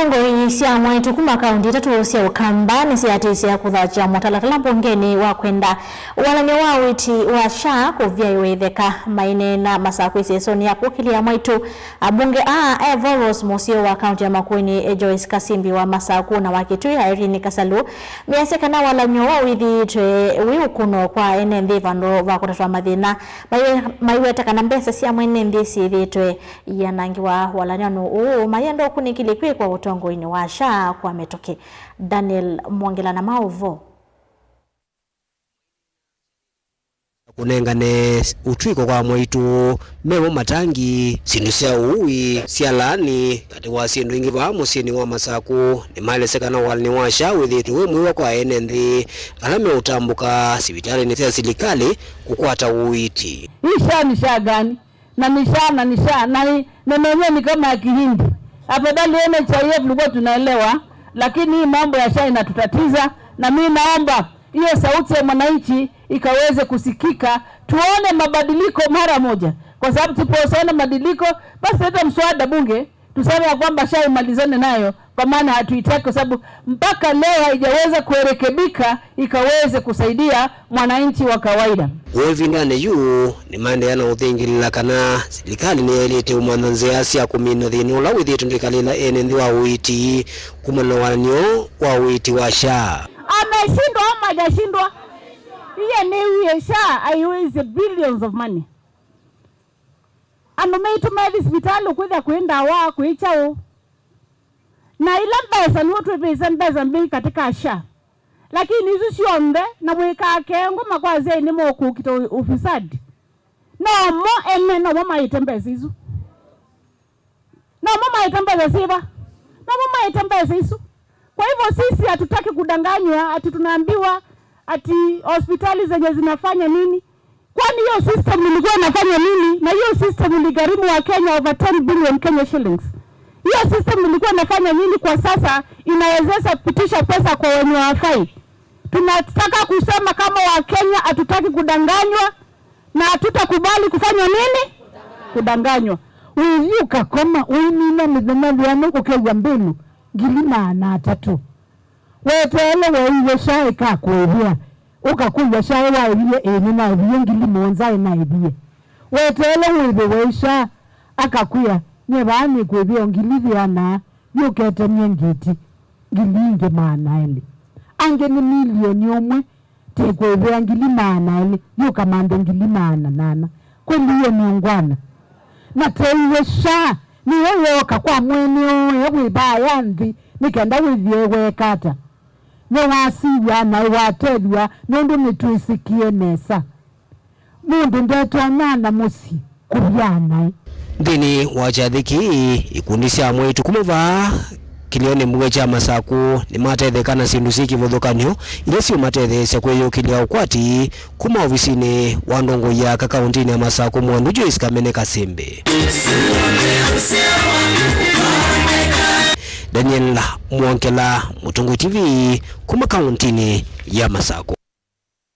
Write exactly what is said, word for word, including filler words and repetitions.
Ndongoi sya mwaitũ kuma kaunti itatũ sya Ũkamba nĩsyĩatĩĩsya kũthatya mũtalatala mbungenĩ wa kwenda walany'o wa ũiiti wa SHA kũvyaĩwa ĩtheka. Maineena Masakũ ĩsesonĩ ya kũkĩlya mwaitũ, ambunge aa, Evoros Mũseo wa kaunti ya Makueni, Joyce Kasimbi wa Masakũ, na wa Kitui, Irene Kasalu, measya kana walany'o wa ũithi wĩthĩĩtwe wĩ ũkũno kwa ene nthĩ vandũ va kũtatwa mathĩna. Maiwe-, maiweta kana mbesa sya mwene nthĩ syĩthĩĩtwe ianangĩwa walany'onĩ ũũ, mayenda ũkunĩkĩli kwĩkwa ũtongoinĩ wa SHA kwa mĩtũkĩ. Daniel Mwongela na maũvoo. Kũnengane ũtw'ĩko kwa mwaitũ, memo matangi, syĩndũ sya ũui, sya laani, katĩ wa syĩndũ ingĩ vaa mũsyĩnĩ wa Masakũ, nĩmaelesya kana walany'o wa SHA wĩthĩĩtwe wĩ mwĩwa kwa ene nthĩ ala meũtambũka sivitalĩnĩ sya silikalĩ kũkwata ũiiti. Hii SHA ni SHA gani? Na ni SHA, na ni SHA, na ni, na nenyewe ni kama ya Kihindi. Afadhali N H I F tulikuwa tunaelewa, lakini hii mambo ya SHA inatutatiza, na mimi naomba hiyo sauti ya mwananchi ikaweze kusikika, tuone mabadiliko mara moja, kwa sababu tusipoona mabadiliko, basi leta mswada bunge, tuseme ya kwamba SHA imalizane nayo, kwa maana hatuitaki, kwa sababu mpaka leo haijaweza kurekebika ikaweze kusaidia mwananchi wa kawaida. Ĩvindanĩ yu, nĩmaendeea na ũthingĩlĩla kana silikalĩ nĩyaĩlĩte ũmantha nzĩa sya kũmina thĩna ũla wĩthĩĩtwe ndwĩkalĩla ene nthĩ wa ũiiti kumana na walany'o wa ũiiti wa SHA. Ameshindwa ama hajashindwa? Iye nĩwie SHA aiwĩsĩ billions of money. Andũ maitũ methi sivitalĩ kwĩthĩa kwĩ ndawa, kwĩ kyaũ. Na ila mbesa nĩw'o twĩvĩsya mbesa mbingĩ katika SHA. Lakini isu syonthe na wĩkaa kengũ makwasya nĩ mokũkita ũ-, ufisadi. Nomo ene, nomo maĩte mbesa isu. Nomo maĩte mbesa syĩva? Nomo maĩte mbesa isu. Kwa hivyo sisi hatutaki kudanganywa ati tunaambiwa ati hospitali zenye zinafanya nini. Kwani hiyo system ilikuwa inafanya nini? Na hiyo system iligharimu wa Kenya over ten billion Kenya shillings. Hiyo system ilikuwa inafanya nini kwa sasa inawezesha kupitisha pesa kwa wenye hawafai? Tunataka kusema kama Wakenya hatutaki kudanganywa na hatutakubali kufanywa nini? Kudanganywa. Wĩthi ũkakoma, ũimina mĩthenya yĩana ũkew'a mbĩlũ ngili maana atatũ. Weteele weewie SHA ĩkakũĩvĩa, ũkakũlw'a SHA waĩvie? Ĩĩ, nĩnaĩvie ngili mũonza, ĩnaĩvie. Weteele wĩvĩwe SHA, akakwĩa, nyie vaa nĩkũĩvĩa o ngili yĩana, yũketanie ngĩti ngili ingĩ maana elĩ. Angĩ nĩ milioni ũmwe, tĩkũĩvĩa ngili maana elĩ, yũkamanthe ngili maana nana. Kweli hiyo ni ungwana? Na teiwe SHA nĩyo yooka kwa mwene oe wĩ vaya nthĩ nĩ kenda wĩthĩe weeka ata? Nĩwasiw'a naĩ watethw'a nũndũ nĩtwĩsĩkĩe nesa. Mũndũ ndetonyana mũsyĩ kũvyaa naĩ. Nthĩnĩ wa kyathĩ kĩĩ, ikundi sya mwaitũ kuma vaa kĩlĩonĩ mbunge kya Masakũ nĩmatetheka na syĩndũ syĩ kĩvathũkany'o ila syũmatetheesya kwĩyũkĩlya ũkwati kuma ovisinĩ wa ndongoi ya aka kaũntĩnĩ ya Masakũ, Mwandũ Joyce Kamene Kasembe. Daniel Mwongela, Mũtongoi T V, kuma kaũntĩnĩ ya Masakũ.